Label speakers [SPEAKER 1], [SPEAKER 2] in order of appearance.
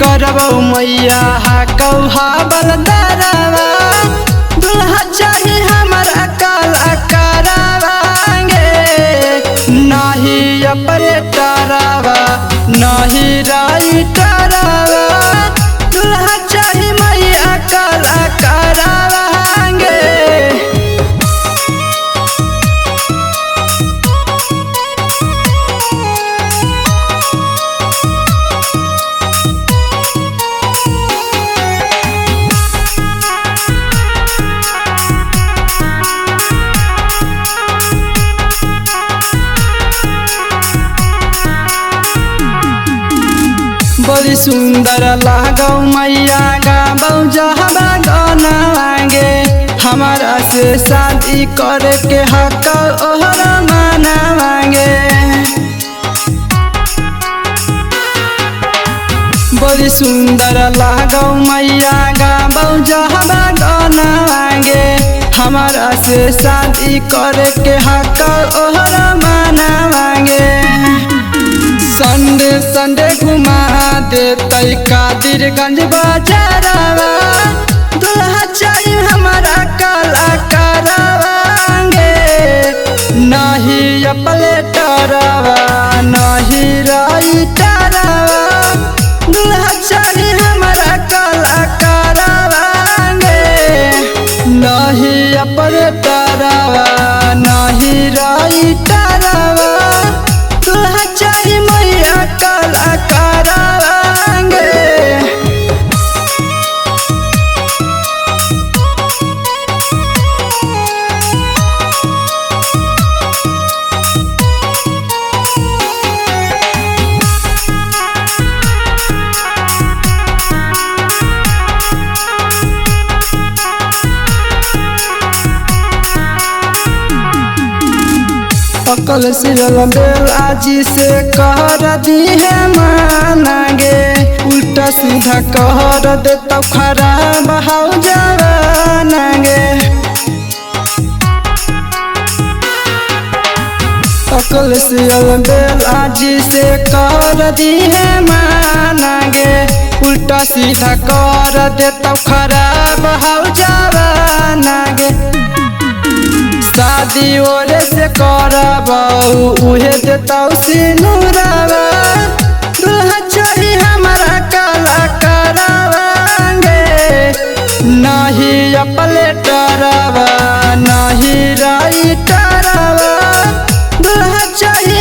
[SPEAKER 1] करबौ मैया हाकौ हाबल दरवा। दुल्हा चाही हमर अकल अकरावांगे, नाही ऑपरेटरवा नाही राइटरवा। दुल्हा चाही मैया अकल अकरावांगे। बड़ी सुंदर लागौ मैया गाबौ जहबा गानावांगे, हमारा से शादी करे के हक ओहरा मनावांगे। बड़ी सुंदर लागौ मैया गाबौ जहबा गानावांगे, हमारा से शादी करे के हक ओहरा मनावांगे। संडे संडे घुमा देतै कादिरगंज बाजारवा। दुल्हा चाही हमारा कलाकारवांगे, नाही ऑपरेटरवा नाही राइटरवा। दुल्हा चाही हमारा कलाकारवांगे, नाही ऑपरेटरवा नाही राइटरवा। दुल्हा चाही मैया कलाकारवांगे। अकल सिरल बेल आजी से कह दी है मानागे, उल्टा सीधा कह दे तो खराब हो जवानागे। अकल सिरल बेल आजी से कह दी है मानागे, उल्टा सीधा कर दे तो खराब हो जवानागे। शादी ओरे से करबौ उहे देतौ सिनुरवा। दुल्हा चाही हमारा कलाकारवांगे, नाही ऑपरेटरवा नाही राइटरवा। दुल्हा चाही